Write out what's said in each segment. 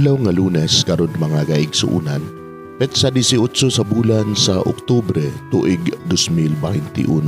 Adlaw nga Lunes karon, mga kaigsuonan, petsa 18 sa bulan sa Oktubre, tuig 2021.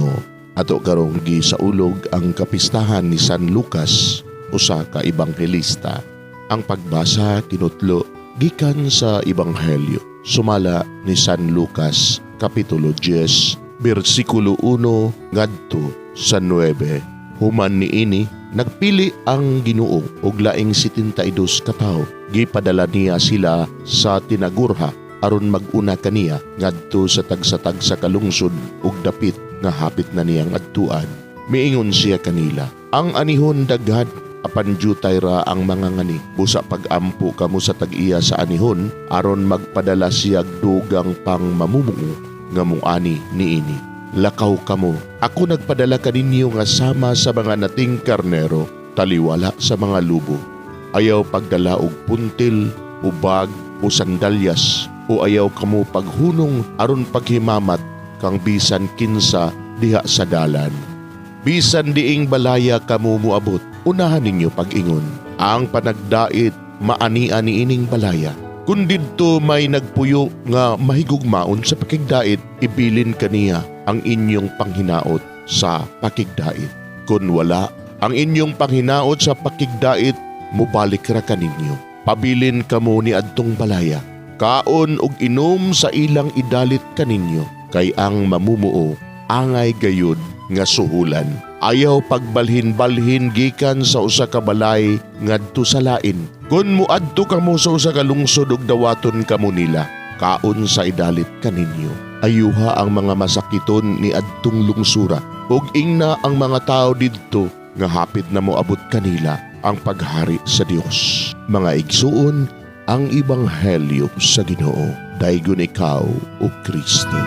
Ato karong gisaulog ang kapistahan ni San Lucas, usa ka ebanghelista. Ang pagbasa kinutlo gikan sa Ebanghelyo sumala ni San Lucas, Kapitulo 10, bersikulo 1 ngadto sa 9. Human niini, nagpili ang Ginoo og laing 72 ka tawo. Gipadala niya sila sa tinagurha aron mag-una kaniya ngadto sa tagsa-tagsa ka lungsod ug dapit nga hapit na niyang adtuan. Miingon siya kanila, "Ang anihon daghan, apan jutay ra ang mangangani. Busa pag-ampo kamo sa tag-iya sa anihon aron magpadala siya dugang pang mamumuo nga muani niini. Lakaw kamo. Ako nagpadala kaninyo nga sama sa mga nating karnero, taliwala sa mga lubo. Ayaw pagdala og puntil, o bag, o sandalyas, o ayaw kamo paghunong aron paghimamat kang bisan kinsa diha sa dalan. Bisan diing balaya kamo moabot, unahan ninyo pag-ingon, 'Ang panagdait maania niining balaya.' Kung didto may nagpuyo nga mahigugmaon sa pakigdait, ibilin kaniya ang inyong panghinaot sa pakigdait. Kung wala, ang inyong panghinaot sa pakigdait mubalik ra kaninyo. Pabilin kamo ni adtong balaya. Kaon og inom sa ilang idalit kaninyo, kay ang mamumuo angay gayud nga suhulan. Ayaw pagbalhin-balhin gikan sa usa ka balay ngadto sa lain. Kung muadto kamo sa usa ka lungsod ug dawaton kamo nila, kaon sa idalit kaninyo. Ayuha ang mga masakiton ni adtong lungsura ug ingna ang mga tao didto nga hapit na moabot kanila ang paghari sa Dios." Mga igsuon, ang ebanghelyo sa Ginoo. Daygon ikaw, O Kristo.